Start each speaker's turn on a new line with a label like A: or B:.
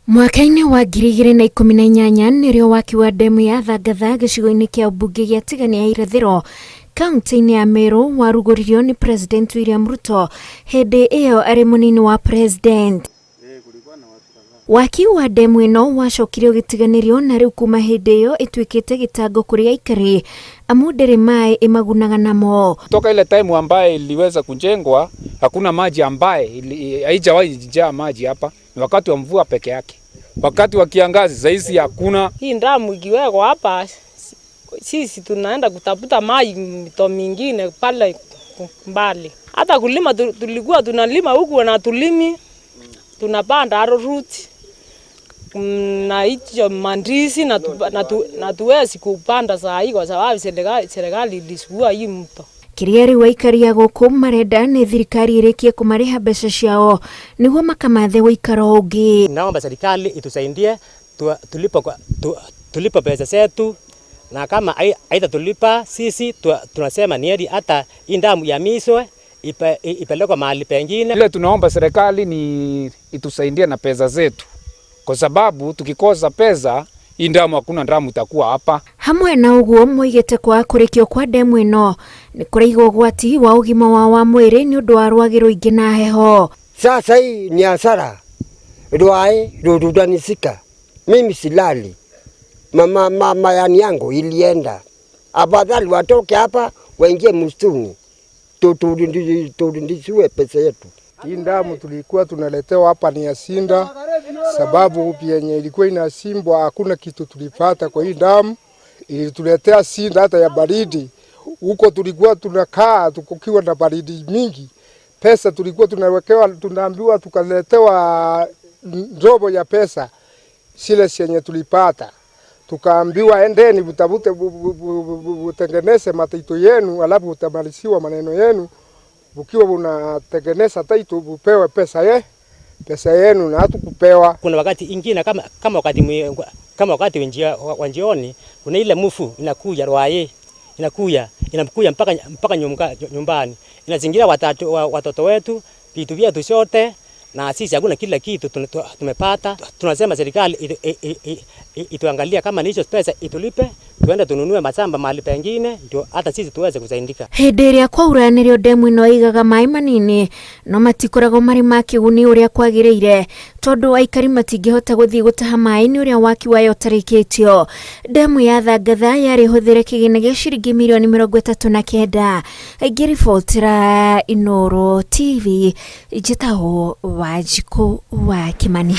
A: Mwaka-inĩ wa 2018 nĩrĩo waki wa ndemu ya Thangatha gĩcigo-inĩ kĩa mbunge gĩa Tigania ya Irathĩro kaunti-inĩ ya Meru warugũririo nĩ President William Ruto hĩndĩ ĩyo arĩ mũnini wa President. Waki wa ndemu ĩno wacokire ũgĩtiganĩrio na rĩu kuma hĩndĩ ĩyo ĩtuĩkĩte gĩtango kũrĩ aikari amu ndĩrĩ maĩ ĩmagunaga namo.
B: Toka ile time ambaye iliweza kujengwa hakuna maji ambaye haijawahi jaa maji hapa, ni wakati wa mvua peke yake. Wakati wa kiangazi saizi hakuna.
C: Hii ndamu ikiwekwa hapa, sisi tunaenda kutafuta maji mito mingine pale mbali. Hata kulima tulikuwa tunalima huku na tulimi tunapanda arrowroot na hicho mandizi na tuwezi kupanda saa hii kwa sababu serikali ilisugua hii mto.
A: Kĩrĩa rĩu aikari a gũkũ marenda nĩ thirikari ĩrĩkie kũmarĩha mbeca ciao nĩguo makamathe ũikaro ũngĩ.
D: Naomba serikali itusaidie tulipo pesa zetu, na kama haitatulipa sisi tunasema ni heri hata hii damu ya miswe ipelekwe mahali pengine.
B: Ile tunaomba serikali ni itusaidie na pesa zetu, kwa sababu tukikosa pesa hii ndamu hakuna ndamu itakuwa hapa.
A: Hamwe na ũguo moigĩte kwa kũrĩkio kwa ndemu ĩno nĩ kũraigwo ũgwati wa ũgima wao wa mwĩrĩ nĩ ũndũ wa rwagĩ rũingĩ na heho.
E: Sasa hii ni hasara, rwae rurutanisika. Mimi silali, mama mayani yangu ilienda. Afadhali watoke hapa waingie msituni, turudishiwe pesa yetu.
F: Hii ndamu tulikuwa tunaletewa hapa ni ya sinda, sababu yenye ilikuwa inasimbwa hakuna kitu tulipata kwa hii ndamu. Ilituletea sinda hata ya baridi. Huko tulikuwa tunakaa tukiwa na baridi mingi. Pesa tulikuwa tunawekewa, tunaambiwa tukaletewa ndobo ya pesa sile senye tulipata. Tukaambiwa endeni mtafute mtengeneze mataito yenu, alafu utamaliziwa maneno yenu. Ukiwa unatengeneza taito upewe pesa yenu, na hatukupewa.
D: Kuna wakati ingine kama wakati wa jioni kuna ile mufu inakuja rwaye inakuja mpaka nyumbani, inazingira watoto wetu, vitu vyetu zote, na sisi hakuna kila kitu tumepata. Tunasema serikali ituangalia kama ni hizo pesa itulipe, tuende tununue mashamba mahali pengine ndio hata sisi tuweze kusaidika.
A: Hĩndĩ ĩrĩa kwaura nĩrĩo ndemu ĩno ĩigaga maĩ manini no matikoragwo marĩ ma kĩguni ũrĩa kwagĩrĩire tondũ aikari matingĩhota gũthiĩ gũtaha maĩ nĩ ũrĩa waki wayo ũtarĩkĩtio. Ndemu ya Thangatha yarĩ hũthĩre kĩgĩna gĩa ciringi mirioni 39. Ngĩribotera Inooro TV njĩtagwo Wanjikũ wa Kimani.